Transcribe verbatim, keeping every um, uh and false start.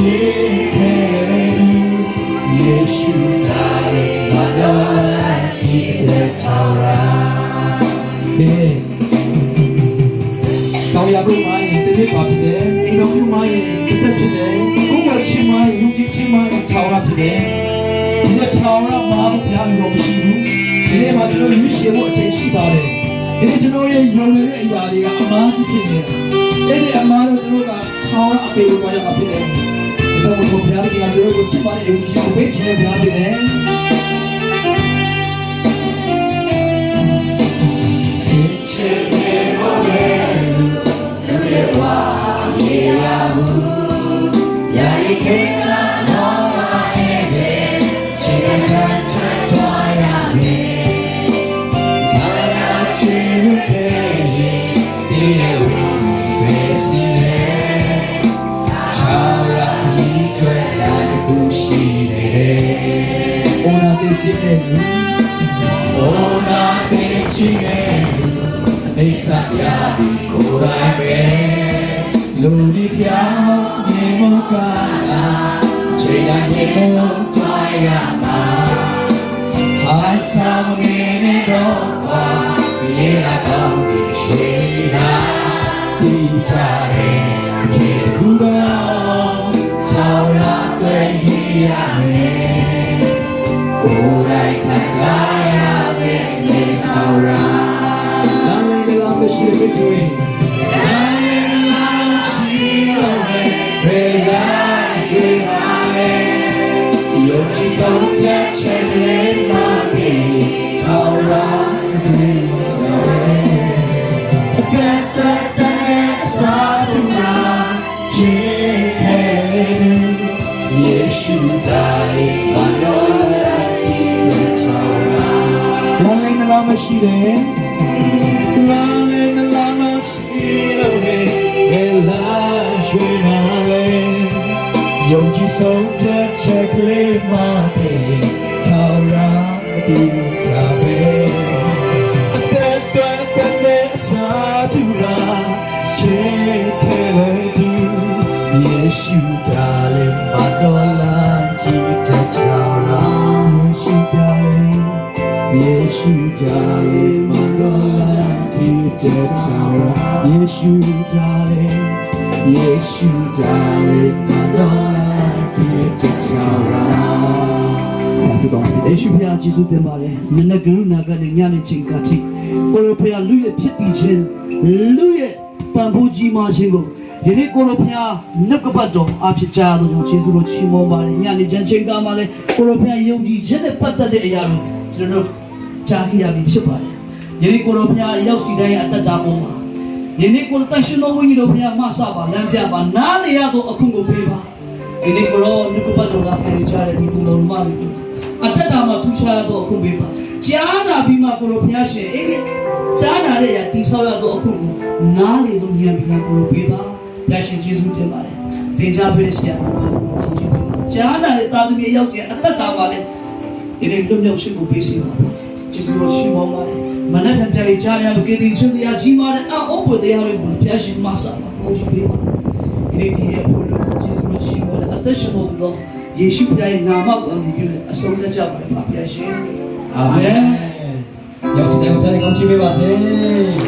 ယေရှုတားလေ မတော်လမ်းခရီးအတွက် ထာဝရ ကဲ တောင်ယာဘို့မှာရင် တနစ်ပါဖြစ်တယ်။ အိမ်တော်ပြုမှာရင် တစ်သက်ဖြစ်တယ်။ ကိုယ်ဝယ်ခြင်းမှာရင် ယုံကြည်ခြင်းမှာရင် ထာဝရဖြစ်တယ်။ ဒီနေ့ ထာဝရမဟာဘုရား ယုံမရှိဘူး။ ဒီနေ့မှာ ကျွန်တော်ရွေးချယ်ဖို့ အချိန်ရှိပါတယ်။ ဒီနေ့ ကျွန်တော်ရဲ့ ယုံနေတဲ့အရာတွေက အမှားကြီးဖြစ်နေတာ။ အဲ့ဒီအမှားတော့ ကျွန်တော်က ထာဝရအပေကို သွားရမှာဖြစ်တယ်။ ဒါကြောင့်မို့ ဘုရားသခင်က ကျွန်တော်တို့ကို စစ်မှန်တဲ့ ယုံကြည်ခြင်းကို ပေးချင်တဲ့ ဘုရားဖြစ်တယ်။ စစ်ချင်တဲ့ ဘဝရဲ့ လူ့ရဲ့ဘဝ ရေရာမှု ယာယီခေတ်ချ မောဟရဲ့ ခြေခံထွက်သွားရမယ်။ ဘာသာခြေလို့ ခဲရင် ဒီရဲ့ဝိညာဉ်ပဲ စီးလဲ ထာဝရအမည်အတွက် လမ်းတစ်ခုရှိနေတယ်။ အိုးနာသင့်ခြင်းနဲ့လူ၊ အိုးနာသင့်ခြင်းနဲ့လူ၊ အနိစ္စတရားသည် ကိုယ်တိုင်ပဲ။ လူတွေပြောင်းနေမှုကလာ၊ ချိန်တိုင်းနေမှုတွားရမှာ။ အိုင်ဆောင်နေနေတော့ပါ၊ ရေလာကောင်းပြီး ရွှေလာ တိကျတဲ့ အဖြစ်တစ်ခုတော့ ထာဝရအတွက် ရည်ရမယ်။ ကိုယ်တိုင်ခံစားရမယ် ထာဝရ။ လမ်းလေးတစ်လမ်း မရှိဘူးဆိုရင်၊ လမ်းလေးတစ်လမ်း ရှိတော့မယ်။ ဘယ်လမ်းရွေးမှာလဲ။ ယုံကြည်ဆုံးဖြတ်ချက်လေးမှာ ကရင် ထာဝရ အတွေ့အကြုံပဲ။ အသက်တာတန်တဲ့အစားထိုးမှာ ချစ်ခဲ့တဲ့သူ၊ ယေရှုတားလေ မတော်လမ်းခရီးအတွက် ထာဝရ။ လမ်းလေးနှစ်လမ်း မရှိတယ်။ လမ်းလေးနှစ်လမ်း မရှိတော့နဲ့ ဘယ်လမ်းရွေးမှာလဲ။ ယုံကြည်ဆုံးဖြတ်ချက်ကလေးမှာ ကရင် ထာဝရ အတူစားပဲ။ အသက်တာတန်တဲ့အစားထိုးမှာ ချစ်ခဲ့တဲ့သူ၊ ယေရှုတားလေ မတော်လမ်းခရီးအတွက် ထာဝရ။ ယေရှုတားလေ၊ ယေရှုတားလေ မတော်လမ်းခရီးအတွက် ထာဝရ။ ယေရှုတားလေ၊ ယေရှုတားလေ မတော်လမ်းခရီးအတွက် ထာဝရ။ စကားစုတောင်းပါ။ ယေရှုဘုရား ကျေးဇူးတင်ပါတယ်။ နံနက်ဂရုဏာကရုဏာနဲ့ ညနေချိန်ခါထိ ကိုယ်တော်ဘုရား လုယက်ဖြစ်တည်ခြင်း၊ လုယက် ပံ့ပိုးကြီးမားခြင်းကို ယနေ့ကိုယ်တော်ဘုရား နှုတ်ကပတ်တော်အားဖြင့် ကြားရသောကြောင့် ကျေးဇူးတော်ချီးမွမ်းပါတယ်။ ညနေကျမ်းချိန်ခါမှာလည်း ကိုယ်တော်ဘုရား ယုံကြည်ခြင်းနဲ့ပတ်သက်တဲ့အရာကို ကျွန်တော်တို့ ကြားခဲ့ရပြီဖြစ်ပါတယ်။ ယနေ့ကိုယ်တော်ဘုရား ရောက်စီတိုင်းရဲ့ အသက်တာပေါ်မှာ ယနေ့ကိုယ်တော် သန့်ရှင်းသောဝိညာဉ်တော်ဘုရား မစပါ၊ လမ်းပြပါ၊ နားလည်ရသောအခွင့်ကိုပေးပါ။ ယနေ့ကိုယ်တော် နှုတ်ကပတ်တော်က ခံယူကြတဲ့ ဒီပုဂ္ဂိုလ်မတွေ အသက်တာမှာ ထူးခြားသောအခွင့်ပေးပါ။ ကြားနာပြီးမှ ကိုယ်တော်ဘုရားရှင် အဲ့ဒီကြားနာတဲ့အရာ တည်ဆောက်ရသောအခွင့်ကို နားလည်သော ဉာဏ်ပညာကိုယ်တော်ပေးပါ။ ဘုရားရှင် ကျေးဇူးတင်ပါတယ်။ သင်ကြားပေးတဲ့ဆရာတော်ကို ကောင်းချီးပေးပါ။ ကြားနာတဲ့ သားသမီးအယောက်စီ အသက်တာမှာလည်း ယနေ့လွတ်မြောက်ခြင်းကို ပေးစေပါ။ ကျေးဇူးတော်ချီးမွမ်းပါတယ်။ မနက်ဖြန်ပြန်လည်ကြားရမကင်သင်ခြင်းတရားကြီးမားတဲ့ အံ့ဩပွေတရားတွေကို ဘုရားရှင် မစပါ ကောင်းချီးပေးပါ။ ယနေ့ဒီရဲ့အဖို့အတွက် ကျေးဇူးတော်ချီးမွမ်းတဲ့ အသက်ရှင်တော်မူသော ယေရှုဘုရားရဲ့နာမကို အမည်ပြုလျက် အဆုံးသတ်ကြပါရစေ ဘုရားရှင်။ အာမင်။ ရောက်စီတိုင်းကို ပြန်လည်ကောင်းချီးပေးပါစေ။